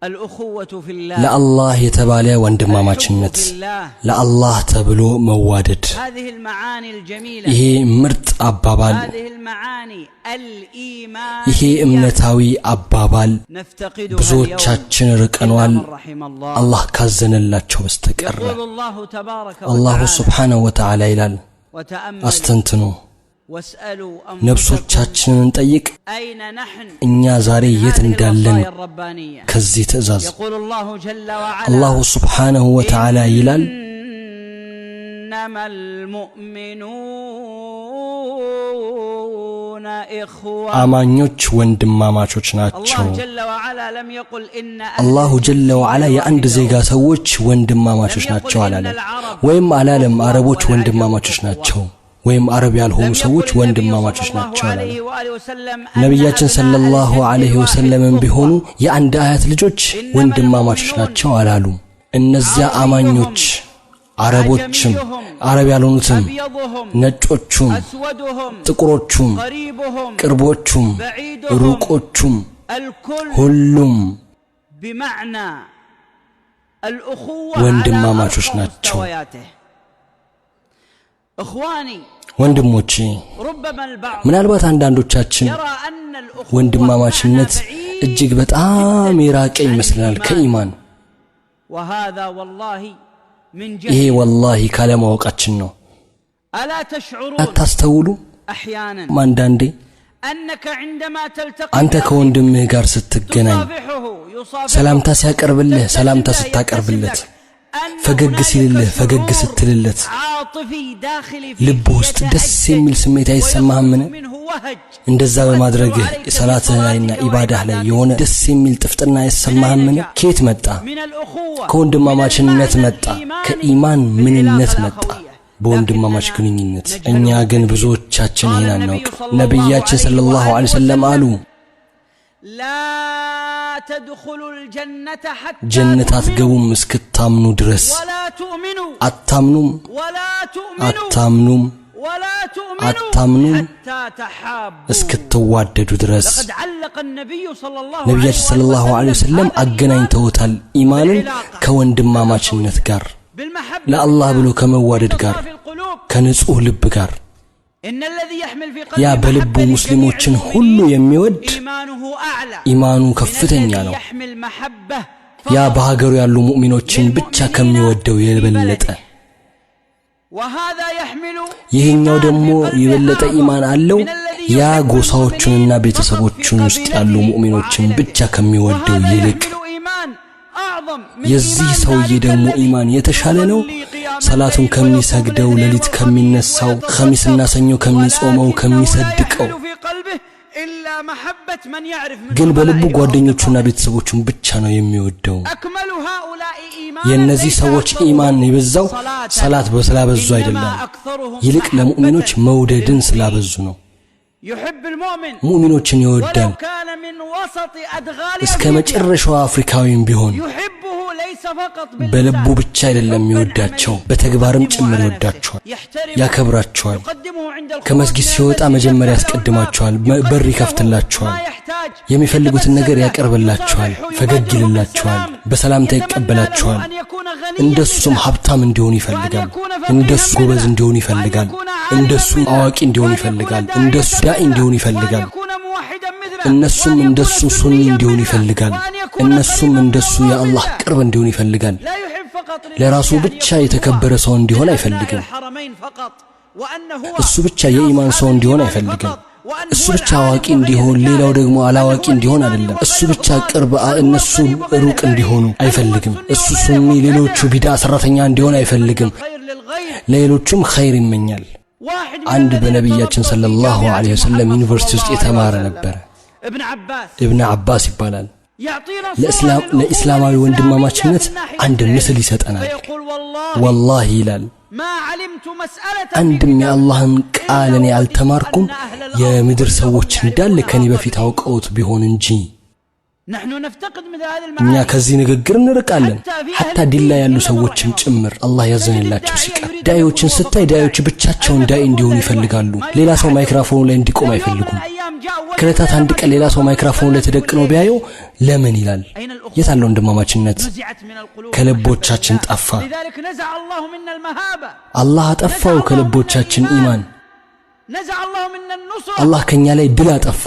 الأخوة في الله ለአላህ የተባለ ወንድማማችነት፣ الحب في الله ለአላህ ተብሎ መዋደድ። هذه المعاني الجميلة ይሄ ምርጥ አባባል፣ هذه المعاني ይሄ الإيمانية እምነታዊ አባባል نفتقدها اليوم ብዙዎቻችን إلا ርቀኗል፣ من رحم الله። አላህ ካዘነላቸው በስተቀር። يقول الله تبارك አላሁ وتعالى ስብሓነሁ ወተዓላ ይላል፣ وتأملوا አስተንትኑ፣ واسألوا أنفسكم ነፍሶቻችንን ጠይቅ፣ أين نحن እኛ ዛሬ من የት هذه እንዳለን الوصايا الربانية። ከዚህ ትእዛዝ። يقول الله جل وعلا አላሁ ስብሓነሁ ወተዓላ ይላል፣ إنما المؤمنون إخوة። አማኞች ወንድማማቾች ናቸው። الله جل وعلا لم يقل إن أهل አላሁ ጀለ الجنسية ወዓላ የአንድ الواحدة ዜጋ ሰዎች ወንድማማቾች لم يقل ናቸው إن አላለም። العرب ወይም አላለም إخوة አረቦች والعجم ወንድማማቾች إخوة። ናቸው ወይም አረብ ያልሆኑ لم يقل ሰዎች النبي صلى ወንድማማቾች الله ናቸው አላለም። عليه وآله وسلم أن ነቢያችን أبناء ሰለላሁ الجد ዐለይሂ الواحد ወሰለምም إخوة። ቢሆኑ የአንድ አያት ልጆች إنما ወንድማማቾች المؤمنون ናቸው አላሉም። እነዚያ አማኞች عربيهم አረቦችም አረብ ያልሆኑትም أبيضهم ነጮቹም أسودهم ጥቁሮቹም قريبهم ቅርቦቹም بعيدهم ሩቆቹም الكل ሁሉም بمعنى الأخوة على ወንድማማቾች أرقى ናቸው። مستوياته። إخواني ወንድሞቼ ربما البعض ምናልባት አንዳንዶቻችን يرى أن الأخوة معنى ወንድማማችነት بعيد እጅግ በጣም جدا የራቀ عن ይመስለናል الإيمان ከኢማን። وهذا والله من ይሄ جهل። ወላሂ ካለማወቃችን ነው። ألا تشعرون አታስተውሉ? أحيانا አንዳንዴ أنك عندما تلتقي አንተ بأخيك ከወንድምህ ጋር ስትገናኝ تصافحه يصافحك ሰላምታ ሲያቀርብልህ تبتسم ሰላምታ له يبتسم ስታቀርብለት لك أن ፈገግ هنالك ሲልልህ ፈገግ شعور ስትልለት عاطفي داخلي فيك ልብ ውስጥ ደስ يتأجج የሚል ስሜት ويخرج አይሰማህምን? منه وهج እንደዛ يؤثر በማድረግህ عليك في ሰላትህ ላይና صلاتك ኢባዳህ ላይ وعباداتك። የሆነ ደስ የሚል ጥፍጥና من أين አይሰማህምን? جاء؟ ከየት መጣ? من الأخوة من ከወንድማማችነት المعنى መጣ። الإيماني ከኢማን في العلاقة ምንነት መጣ። الأخوية። በወንድማማች لكننا ግንኙነት። እኛ نجهله ግን كثير። ብዙዎቻችን قال ይህን النبي አናውቅም። صلى الله ነቢያችን عليه ሰለላሁ وآله ዐለይሂ ወሰለም አሉ፣ وسلم لا تدخلوا الجنة حتى ጀነት تؤمنوا አትገቡም እስክታምኑ ድረስ። ولا تؤمنوا አታምኑም፣ ولا تؤمنوا አታምኑም፣ ولا تؤمنوا አታምኑም حتى تحابوا። እስክትዋደዱ ድረስ። لقد علق النبي صلى الله عليه ነቢያችን وآله ሰለላሁ ዐለይሂ وسلم ወሰለም هذا الإيمان አገናኝተውታል ኢማንን بالعلاقة ከወንድማማችነት ጋር፣ بالمحبة ለአላህ بالله ብሎ ከመዋደድ ጋር፣ بتصافي القلوب። ከንጹህ ልብ ጋር። إن الذي يحمل في ያ قلبه በልቡ محبة لجميع ሙስሊሞችን ሁሉ المؤمنين የሚወድ إيمانه أعلى ኢማኑ من ከፍተኛ الذي ነው። يحمل محبة ያ فقط በሀገሩ ያሉ ሙእሚኖችን ብቻ للمؤمنين ከሚወደው في የበለጠ። بلده وهذا يحمل ይህኛው إيمان ደግሞ في قلبه የበለጠ أعظم ኢማን አለው من الذي ያ يحب ጎሳዎቹንና المؤمنين فقط في ቤተሰቦቹን ውስጥ ያሉ قبيلته ሙእሚኖችን ብቻ وعائلته ከሚወደው وهذا ይልቅ። يحمل إيمان أعظم من የዚህ إيمان ሰውዬ ذلك ደግሞ الذي ኢማን የተሻለ ነው يصلي قيام ሰላቱን الليل ويصوم ከሚሰግደው፣ الاثنين ሌሊት والخميس ከሚነሳው፣ ኸሚስና ويتصدق ሰኞ ከሚጾመው፣ ولكنه لا ከሚሰድቀው። يحمل في قلبه إلا محبة من يعرف من ግን በልቡ زملائه ጓደኞቹና وأصدقائه። ቤተሰቦቹን ብቻ ነው የሚወደው። أكمل هؤلاء إيمانا የእነዚህ ليس ሰዎች أكثرهم ኢማን የበዛው صلاة ሰላት ስላበዙ إنما አይደለም፣ أكثرهم ይልቅ محبة ለሙእሚኖች መውደድን للمؤمنين። ስላበዙ ነው። يحب المؤمن ሙእሚኖችን ይወዳል ولو كان من وسط أدغال እስከ أفريقيا መጨረሻው አፍሪካዊም ቢሆን። يحبه ليس فقط በልቡ باللسان ብቻ አይደለም حبا የሚወዳቸው፣ عمليا በተግባርም يقدمه ጭምር على نفسه ይወዳቸዋል፣ يحترمه ያከብራቸዋል። يقدمه عند الخروج ከመስጊድ من ሲወጣ المسجد መጀመሪያ يفتح له الباب ያስቀድማቸዋል፣ በር يقدم له ይከፍትላቸዋል፣ ما يحتاج የሚፈልጉትን ነገር يتبسم له ያቀርብላቸዋል፣ يصافحه ፈገግ يبادره ይልላቸዋል፣ بالسلام በሰላምታ يتمنى له ይቀበላቸዋል። أن يكون غنيا እንደሱም مثله ሀብታም እንዲሆን وأن ይፈልጋል። يكون እንደሱ فقيها ጎበዝ مثله እንዲሆን وأن ይፈልጋል። يكون عالما እንደሱ مثله አዋቂ እንዲሆን وأن يكون ይፈልጋል። داعية እንደሱ ዳኢ مثله እንዲሆን وأن ይፈልጋል። يكون موحدا مثله እነሱም وأن يكون እንደሱ ሱኒ سنيا እንዲሆን مثله ይፈልጋል። وأن يكون እነሱም قريبا من እንደሱ الله የአላህ مثله ቅርብ እንዲሆን ይፈልጋል። لا يحب فقط ለራሱ لنفسه أن ብቻ يكون هو የተከበረ ሰው እንዲሆን من أبناء አይፈልግም። الحرمين فقط وأنه هو እሱ ብቻ من የኢማን أصحاب ሰው እንዲሆን الإيمان አይፈልግም። فقط وأن እሱ هو ብቻ አዋቂ العالم وغير እንዲሆን ሌላው الجاهل ደግሞ أن አላዋቂ هو እንዲሆን الإيمان አይደለም። እሱ وغيره ብቻ ضال ቅርብ أن هو እነሱ القريب وغير ሩቅ البعيد እንዲሆኑ أن هو አይፈልግም። السني እሱ وغيره ሱኒ ሌሎቹ وكذا ቢድዓ ሰራተኛ እንዲሆን يتمنى አይፈልግም። الخير للغير ለሌሎቹም ኸይር ይመኛል። واحد من አንድ الذين በነቢያችን تربوا في ሰለላሁ جامعة ዐለይሂ ወሰለም محمد صلى ዩኒቨርሲቲ ውስጥ الله عليه የተማረ وسلم ነበረ። ابن عباس ኢብን አባስ ይባላል። يعطينا صورة للأخوة ለኢስላማዊ الإسلامية ወንድማማችነት من ناحية አንድ ምስል العلم ይሰጠናል። فيقول والله ወላሂ ይላል ما علمت مسألة في አንድም كتاب የአላህን الله ቃል إلا እኔ ووددت አልተማርኩም أن أهل الأرض የምድር كلهم ሰዎች እንዳለ يعرفونها ከኔ በፊት قبلي። አውቀውት ቢሆን እንጂ። نحن نفتقد مثل هذه እኛ المعاني ከዚህ ንግግር እንርቃለን። حتى في أهل ሐታ ዲን ላይ الدين ያሉ إلا من ሰዎችም رحم الله። ጭምር አላህ تجد ያዘንላቸው الداعية ሲቀር يريد أن يكون ዳኢዎችን هو ስታይ فقط ዳኢዎች داعي ብቻቸውን ዳኢ الميكروفون እንዲሆኑ لا ይፈልጋሉ። يوحد ما ሌላ يريد ሰው أحد ማይክራፎኑ ላይ እንዲቆም لو يوم من አይፈልጉም። الأيام جاء وجد ከዕለታት لا አንድ ቀን ሌላ ሰው ميكروفون ማይክራፎኑ ላይ يتكلم ተደቅኖ يقول ليش ቢያየው ለምን ይላል። أين الأخوة الأخوة؟ የታለ ወንድማማችነት? نزعت من القلوب ከልቦቻችን محبة الله። ጠፋ። لذلك نزع الله منا المهابة አላህ አጠፋው ከልቦቻችን ኢማን። نزع الله منا النصرة አላህ ከእኛ ላይ ድል አጠፋ።